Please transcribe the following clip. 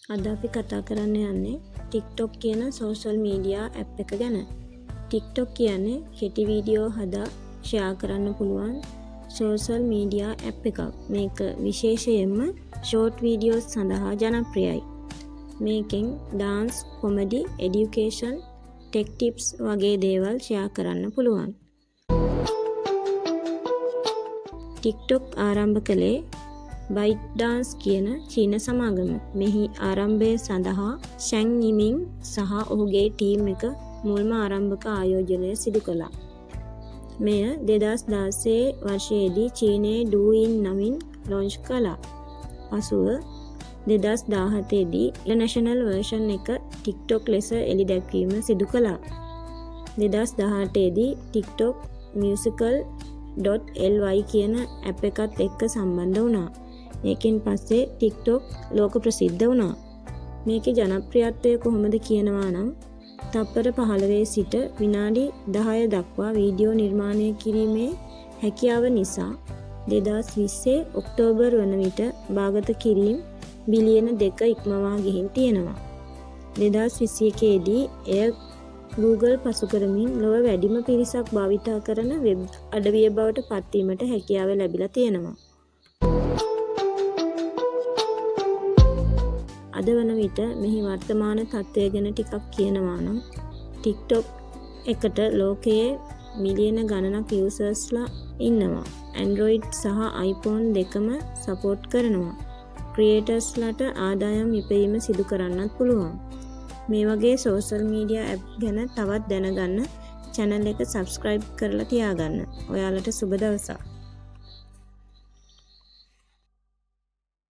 අද අපි කතා කරන්න යන්නේ TikTok කියන සෝෂල් මීඩියා ඇප් එක ගැන. TikTok කියන්නේ කෙටි වීඩියෝ හදා ෂෙයා කරන්න පුළුවන් සෝෂල් මීඩියා ඇප් එකක්. මේක විශේෂයෙන්ම ෂෝට් වීඩියෝස් සඳහා ජනප්‍රියයි. මේකෙන් dance, comedy, education, tech tips වගේ දේවල් ෂෙයා කරන්න පුළුවන්. TikTok ආරම්භ කළේ ByteDance කියන චීන සමාගම. මෙහි ආරම්භය සඳහා ෂැන් යිමින් සහ ඔහුගේ ටීම් එක මුල්ම ආරම්භක ආයෝජනය සිදු කළා. මෙය 2016 වර්ෂයේදී චීනයේ ඩූයින් නමින් ලොන්ච් කළා. පසුව 2017 දී ඉන්ටර්නැෂනල් වර්ෂන් එක TikTok ලෙස එළි දැක්වීම සිදු කළා. 2018 දී TikTok musical.ly කියන ඇප් එකත් එක්ක සම්බන්ධ වුණා. ඒකෙන් පස්සේ TikTok ලෝක ප්‍රසිද්ධ වුණා. මේකේ ජනප්‍රියත්වය කොහොමද කියනවා නම් තප්පර 15 සිට විනාඩි 10 දක්වා වීඩියෝ නිර්මාණය කිරීමේ හැකියාව නිසා 2020 ඔක්තෝබර් වන විට භාගත කිරීම් බිලියන 2 ඉක්මවා ගිහින් තියෙනවා. 2021 දී එය Google පසු කරමින් ලොව වැඩිම පිරිසක් භාවිතා කරන වෙබ් අඩවිය බවට පත්වීමට හැකියාව ලැබිලා තියෙනවා. අද වන විට මෙහි වර්තමාන තත්ත්වය ගැන ටිකක් කියනවා නම් TikTok එකට ලෝකයේ මිලියන ගණනක් යූසර්ස්ලා ඉන්නවා. Android සහ iPhone දෙකම සපෝට් කරනවා. ක්‍රියේටර්ස්ලාට ආදායම් ඉපයීම සිදු කරන්නත් පුළුවන්. මේ වගේ සෝෂල් මීඩියා ඇප් ගැන තවත් දැනගන්න චැනල් එක සබ්ස්ක්‍රයිබ් කරලා තියාගන්න. ඔයාලට සුබ දවසක්.